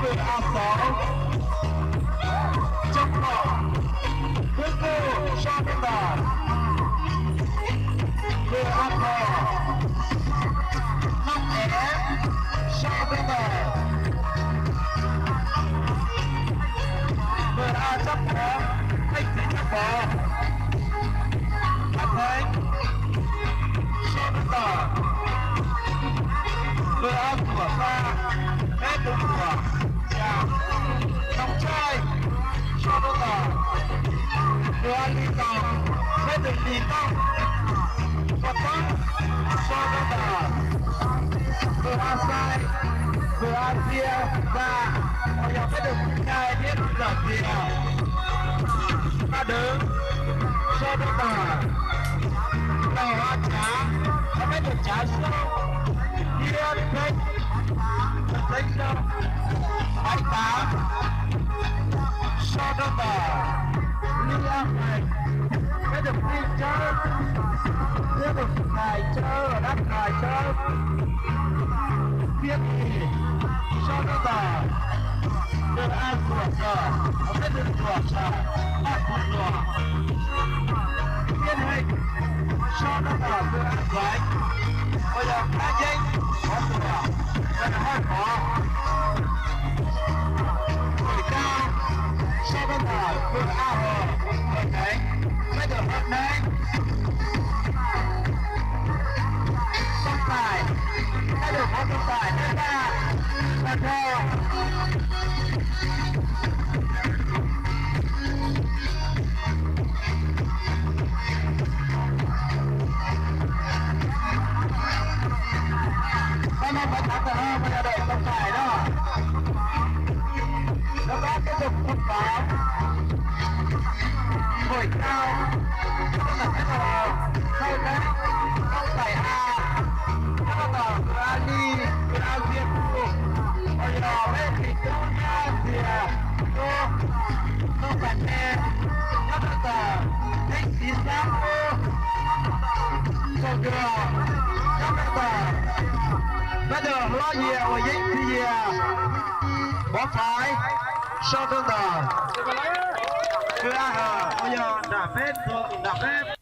A Xauv, Coob Pom, Hwb Kuj, sau rau ntawm, Npawg A Thom, Nooj Ev, sau rau ntawm, Npawg A Tsab Pov, Theej Txiv Tsab Pov, Ab Theeb, sau rau ntawm, Npawg A Tuam Xaj, Peb Tus Tuam, Noov Tshaij, sau rau ntawm, Npawg A Lis Toom, Peb Tus Lis Tooj, Koj Toob, sau rau ntawm, Npawg A Xais, Npawg A Txia Ntxas, uas yog peb tus tub ntxhais thiab tus ntxawm Txias, Paj Dwv, sau rau ntawm, Laus A Tsav, peb tus Tsav Xyooj, thiab Txeeb, Txeeb Xyooj, Maiv Tav, sau rau ntawm, Lis A Feem, peb tus tij Tsawb, thiab tus ntxhais Tsawb, dab ntxhais Tsawb, Tiab Lis, sau rau ntawm, Npawg A Tuam Xas, peb tus Tuam Xas, Paj Tuam Xas, Tiab Heej, sau rau ntawm Npawg A Xaiv, uas yog Kab Yeeb, Pov Tuam, Npawg Haj Pov, Npawg Kab, sau rau ntawm Npawg A Hos, Npawg Deev, peb tus Haj Deev, Tooj Xais, peb tus Hmoob Tooj Xais, Neej Vaj, Paj Rog. Qhov no peb thov txog no mas yog daim Tooj Xais no. Rov qab peb tus Tooj Xais, Npawg Tau, Thawj Neeb, Tooj Xais A, nyob rau tom Npawg A Lis, Npawg A Xias Pus, uas yog peb txiv tub thiab txiv tub, Tooj Xais Me, nyob rau tom Teeb Txiv Xab Pub, Txoos Duas, nyob rau tom peb tus hlob Yias uas Yeeb Txiv Yias, Pov Faiv, sau rau tom Npawg A Has uas yog nram peb, nram peb